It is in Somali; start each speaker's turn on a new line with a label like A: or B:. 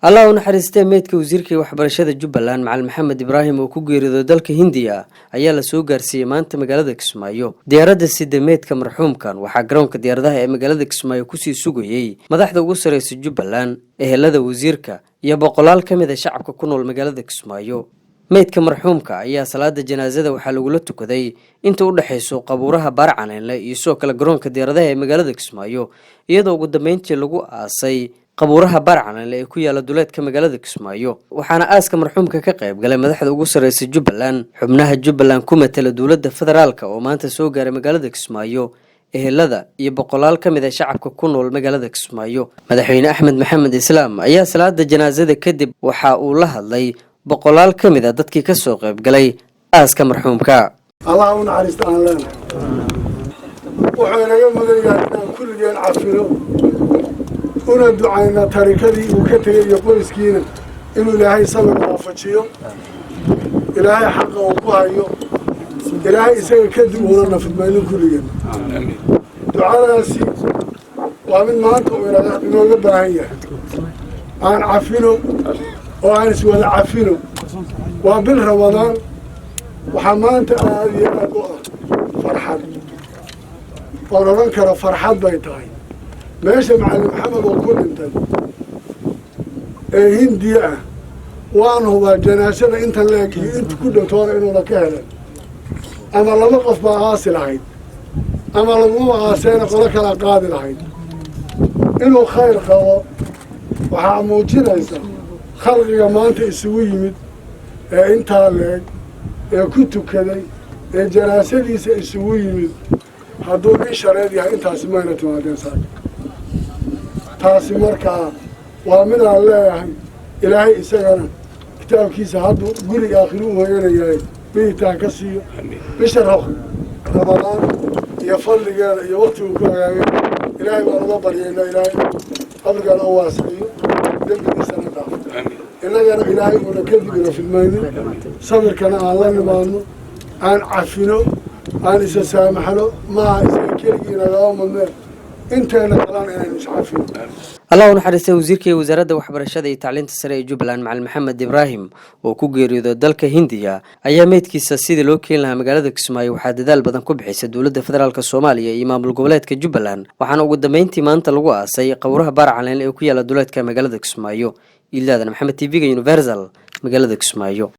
A: Allah u naxariistee, meydka wasiirkii waxbarashada Jubbaland, Macalin Maxamed Ibraahim, oo ku geeriyooday dalka Hindiya, ayaa la soo gaarsiiyey maanta magaalada Kismaayo. Diyaaradda sida meydka marxuumkan waxaa garoonka diyaaradaha ee magaalada Kismaayo kusii sugayey madaxda ugu sarreysa Jubbaland, ehelada wasiirka iyo boqolaal ka mid ah shacabka ku nool magaalada Kismaayo. Meydka marxuumka ayaa salaada janaasada waxaa lagula tukaday inta u dhexayso qabuuraha Baarcaleenle iyo sidoo kale garoonka diyaaradaha ee magaalada Kismaayo, iyadoo ugu dambeyntii lagu aasay qabuuraha Baarcaleenle ee ku yaala duleedka magaalada Kismaayo. Waxaana aaska marxuumka ka qayb galay madaxda ugu sarreysa Jubbaland, xubnaha Jubbaland ku matala dowladda federaalka oo maanta soo gaaray magaalada Kismaayo, ehelada iyo boqolaal ka mid ah shacabka ku nool magaalada Kismaayo. Madaxweyne Axmed Maxamed Islaam ayaa salaada janaasada kadib waxa uu la hadlay boqolaal ka mid ah dadkii ka soo qayb galay aaska marxuumka.
B: Allah u naxariista aan leenahay. Wuxuu inaga mudan yahay inaan kulligeen cafino una ducayna tarikadii uu ka tegay iyo qoyskiina, inuu Ilaahay sabir waafajiyo, Ilaahay xaqa uu ku hayo, Ilaahay isaga kadib uuna nafidmaynin kulligeen. Ducadaasi waa mid maanta uu inooga baahan yahay. Aan cafino oo aan iswada cafino. Waa bil Ramadaan. Waxaa maanta aada iyo aad u ah farxad, oon odhan karo farxad bay tahay, meesha Macallin Maxamed oo ku dhintay ee Hindiya ah. Waan hubaa janaasada intan leeg iyo inta ku dhowtoona inuuna ka helen, ama laba qof baa aasi lahayd ama laguma aaseena qolo kala qaadi lahayd. Inuu khayr qabo waxaa muujinaysa khalqiga maanta isugu yimid ee intaa leeg ee ku tukaday ee janaasadiisa isugu yimid. Hadduu nin shareed yahay, intaasi mayna timaadeen saaka. Taasi markaa waa midaan leeyahay Ilaahay isagana kitaabkiisa hadduu guriga aakhiru u hoyanayahay midigtaan ka siiyo. Bisha Ramadaan iyo fadligeeda iyo waktiguu ku hagaagay Ilaahay baan uga baryaynaa. Ilaahay qabrigana u waasiciyo, dembigiisana dhaafo, innagana Ilaahay uuna kadib ina fidmaynin. Sabirkana aan la nimaadno, aan cafino, aan isa saamaxno. Maaha isaga keligii nagama mudneen, inteena kalana inaynu iscafino.
A: Allah u naxariistay wasiirkii wasaaradda waxbarashada iyo tacliinta sare ee Jubbaland, Macalin Maxamed Ibraahim, oo ku geeriyooday dalka Hindiya, ayaa meydkiisa sidii loo keeni lahaa magaalada Kismaayo waxaa dadaal badan ku bixisay dowladda federaalka Soomaaliya iyo maamul goboleedka Jubbaland. Waxaana ugu dambeyntii maanta lagu aasay qowraha Baarcaleen ee ku yaala duleedka magaalada Kismaayo. Ilaadan Maxamed, TV-ga Universal, magaalada Kismaayo.